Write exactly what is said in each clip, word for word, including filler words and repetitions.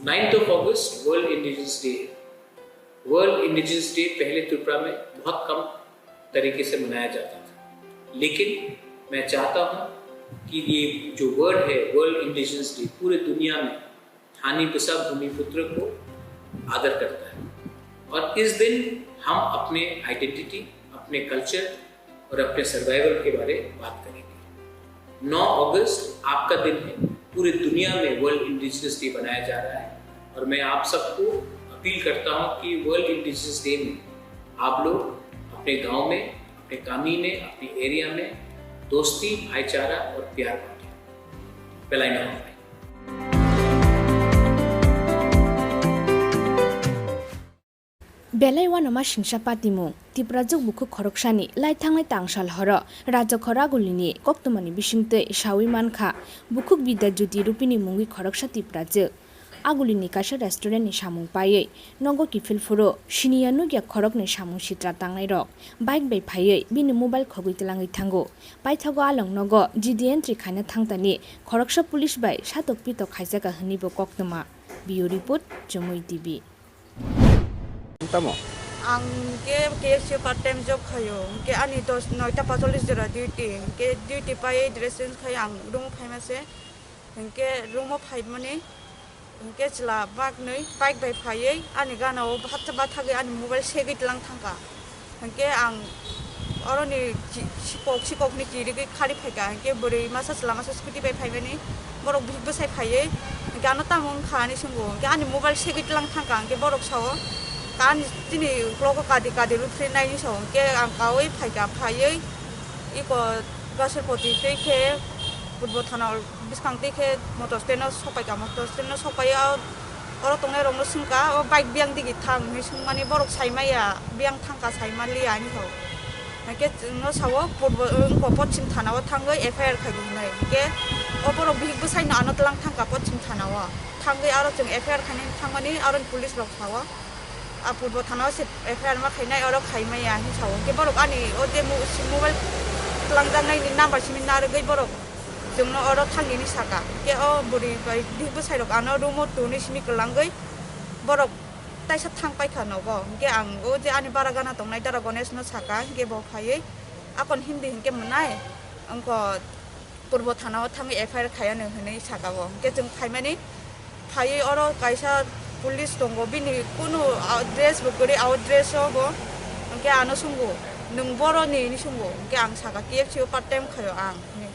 Ninth of August world indigenous day है। World indigenous day पहले त्रिपुरा में बहुत कम तरीके से मनाया जाता था, लेकिन मैं चाहता हूँ कि ये जो वर्ड है वर्ल्ड इंडिजिनस डे, पूरे दुनिया में थानी बिसा भूमिपुत्र को आदर करता है। और इस दिन हम अपने आइडेंटिटी, अपने कल्चर और अपने सर्वाइवल के बारे में बात करेंगे। नौ अगस्त आपका दिन है, पूरी दुनिया में वर्ल्ड इंडिजिनस डे मनाया जा रहा है और मैं आप सबको अपील करता हूँ कि वर्ल्ड इंडिजिनस डे में आप लोग अपने गांव में, अपने कामी में, अपने एरिया में दोस्ती, भाईचारा और प्यार बांटें। बेलाई ना हो भाई। Belai uanama singsa patimung. Tiprajwk bukhuk khoroksani lai thangnai tangsal horo Rajakhor Agulini koktwmani bisingtwi sawi mankha, bukhuk Bidya Jyoti Rupini mungwi khoroksa Tiprajwk. Agulini kaisa restaurantni samung paiwi nogo kiphil phuru siniya nukya khoroknwi samung sitra tangnairok bike bai phaiwi bini mobile khogwi twlangwi thango. Paithago along nogo G D entry khaina thangtani khoroksa police bai satok pitok khaijakha hwnwibo koktwma. Bureau report, Chumui T V. Tamo? Ang ke K F C part time job khayo. Ke ani dos, noita pacholis jora duty. Ke duty pai dressing khai ang room o phaima se. Ke room o phaimani. Ke chwla bak nui bike bai phaiwi ani gana o bhatsa bathagwi ani mobile segwi tlang thangka. Hwnkhe ang oroni chi-, sikok, sikokni kirigwi khari phaikha, hwnkhe bwrwi masa chwla masa scooty bai phaimani, borok bihik bwsai phaiwi, hwnkhe ano tamo wngkha hinwi swngo, hwnkhe ani mobile segwi tlang thangkha, hwnkhe borok sao, "Ani chini uklogo kadi kadi rupri nai," hinwi sao, hwnkhe ang kaui phaikha, phaiwi iko Gaserpoti twi khe Purbo Thana. Bwskang twi khe motor stand o sokpai ka, motor stand o sokpai o, oro tongnai rok no swngkha, o bike biyang digi thang hinwi swngmani, borok sai maya, biyang thangkha, sai manliya hinwi sao. Hwnkhe chwngno sao purbo, wngkha poschim thana o thangwi F I R khaiwi hwnwi. Hwnkhe o borok bihik bwsai no ano tlang thangkha poschim thana o, thangwi aro chwng F I R khainani thangmani, aro police rok sao. A purbo thana o se F I R ma khainai, oro khai maya hinwi sao. Hwnkhe borok ani o je mo-, si mobile twlangjaknaini number simi narwgwi borok chwngno oro thangni hinwi saka. Hwnkhe o bwrwi bai bihik bwsai rok ano room o tongwi simi kwlangwi borok taisa thang paikha nogo. Hwnkhe ang o je ani bara gana tongnai dara Ganesh no saka, hwnkhe bo phaiwi akon Hindi hwnkhe mwnai, wngkha Purbo thana o thangwi F I R khaiya no hinwi saka bo. Hwnkhe chwng phaimani phaiwi oro kaisa police tongo, bini kunu, ah, dress bo kwrwi, ah, dress o bo. Hwnkhe ano swngo, "Nwng boroni?" hinwi swngo. Hwnkhe ang saka, "K F C o part time khaio ang," hinwi.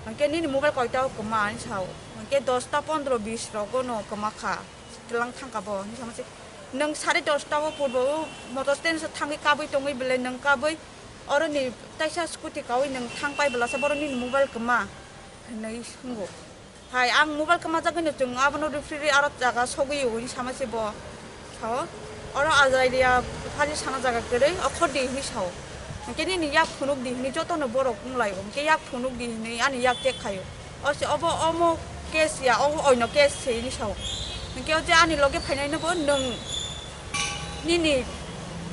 Hwnkhe, "Nini mobile koita o kwma?" hinwi sao. Hwnkhe, "Dosta pondro bis rogo no kwma kha." Twlang thangkha bo, hinwi sama se, "Nwng sare dosta o purbo o motor stand se thangwi kabwi tongwi belai nwng kabwi oroni taisa scooty kaui nwng thang pai belasa borok nini mobile kwma," hinwi swngo. Hai ang mobile kwma jagwi no chwng abono rifriri aro jaga sogwi o hinwi sama se bo. Sao oro ajailia phaji sana jaga kwrwi okhor di hinwi sao. Hwnkhe nini yak phunuk di hinwi jotono borok wnglai o, hwnkhe yak phunuk di hinwi ani yak check khaio. O se obo omo case ya, obo oino case se hinwi sao. Hwnkhe o je ani loge phainaino bo nwng nini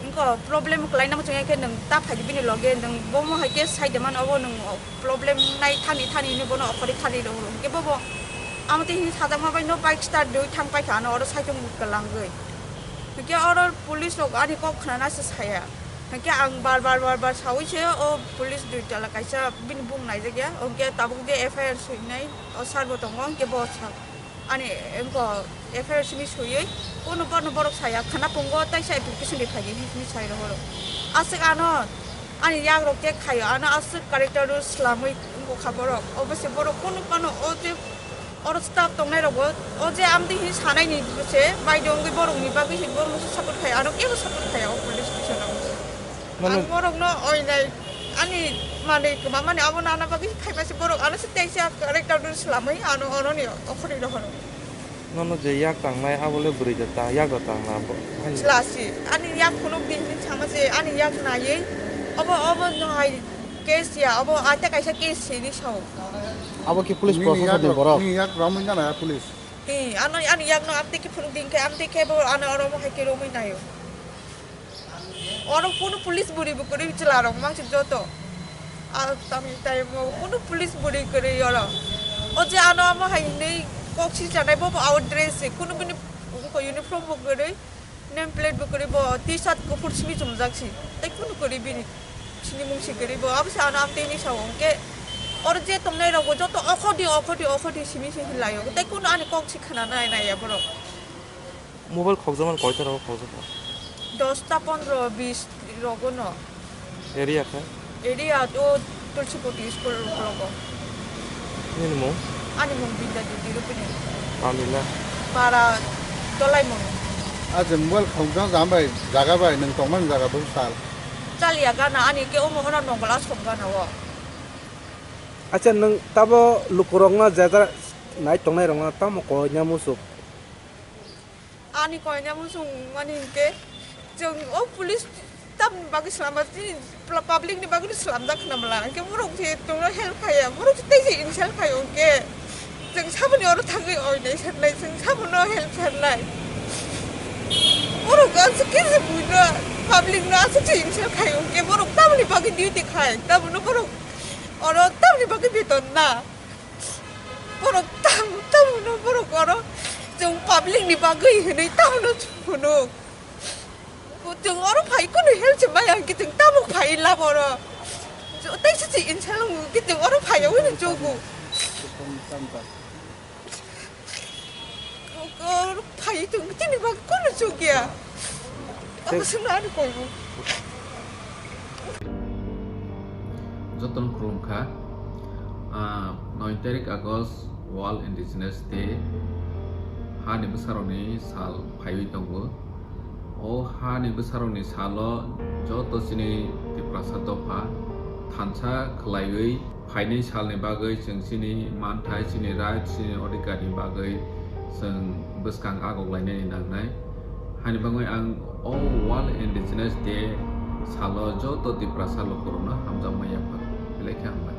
wngkha problem kwlaina muchung ya khe nwng ta phai di bini loge, nwng bomo hai case sai de mano, obo nwng problem nai thani thani hinwi bono okhorwi thani rw hwnkhe bobo amo tei hinwi sajakma bai no bike start rwui thang paikha ano oro saichung kwlangwi. Hwnkhe oro police rok ani kok khnana se saya. Hwnkhe ang bar bar bar bar saui se o police duitala kaisa bini bung naijakya, hwnkhe tabuk je F I R swinai o sir bo tongo, hwnkhe bo sa ani wngkha F I R simi swiwi kunu bono borok saya khana pungo taisa application ri phaidi hinwi sai rohoro. Aswk ano ani yak rok khe khaio, ano aswk character rw swlamwi wngkha kha borok, obo se borok kunu phano o je Oro staff tongnai rokbo o je amtwi hinwi sanai ni se bai de wngwi borok ni bagwi se borok no se support khai, aro kebo support khai o police station o. Mano ang borok no oinai ani manwi kwma mani abo nana bagwi khai mase borok ano se teisa character no swlamwi ano oro ni okhorwi rohoro. Nono je yak tangnai abo le bwrwi da ta yak da tang na bo. Chwla si ani yak phunuk di hinwi sama se ani yak naiwi obo obo no hai case ya obo aita kaisa case se ni sao. Abo ki police nini proshasoni yak rok, borok? Nini yak romwi nana police. Hi, ano, ani yakno amtwi khe phunuk di, hwnkhe amtwi khe bo ano oro mohai khe romwi naio. Oro kunu police bwrwi bo kwrwi chwla rok mangsi joto. A tamni time o kunu police bwrwi kwrwi oro. O je ano amo hai hinwi Kok si chanai bo, bo out dress se, kunu bini uniform bo kwrwi, name plate bo kwrwi, bo T-shirt kuphur simi chumjak si, tei kunu kwrwi bini sinimung si kwrwi bo, abo se ano amtwi hinwi sao hwnkhe, oro je tongnai rok bo joto okhordi, okhordi, okhordi simi se hinlai o, tei kunu ani kok si khna nai nai ya borok. Mobile khokjakmani koita rogo khokjak kha? Dosta, pondro, bis rogo no. Area khe? Area to Tulsipoti school rogo. Nini mung? Ani mung Bidya Jyoti Rupini. Pamila? Para Dolai mung. Aje mobile khokjak jam bai, jaga bai, nwng tongmani jaga bo sal. Chaliya gana ani ke omo hora nongol asom gana o. Acha nwng tabo lukurokno jajak nai tongnai rokno tamo koina musuk? Ani koina musung mani hinkhe, chwng o police tamni bagwi swlama chini pla-, public ni bagwi swlamjak khna mala. Hinkhe borok se chwngno help khaiya, borok se tei se insult khaio hinkhe, chwng saboni oro thangwi oinai sanlai, chwng sabono help sanlai. Borok aswk khe se buino, public no aswk se insult khaio hinkhe, borok tamoni bagwi duty khai, tabono borok oro tamoni bagwi beton na. Borok tam, tamono borok oro chwng public ni bagwi hinwi tamono phunuk. Chwng oro phai kunu help se maya hwnkhe chwng tamo phai lab oro. Tei se se insalo hwnkhe chwng oro phai ya hwnwi chugo. Oro phai chwng chini bagwi kunu chukya. Abo swngna ani koibo. Jotono khulumkha. Ah, noi tarik August World Indigenous Day, hani bwsarokni sal phaiwi tongo. O hani bwsarokni salo joto chini Tiprasa dopha thansa khwlaiwi phainai salni bagwi chwng chini manthai, chini right, chini odhikarni bagwi chwng bwskang agok lainani nangnai. Hani bagwi ang o World Indigenous Day salo joto Tiprasa lukurokno hamjakma yaphar. Belai khe hambai.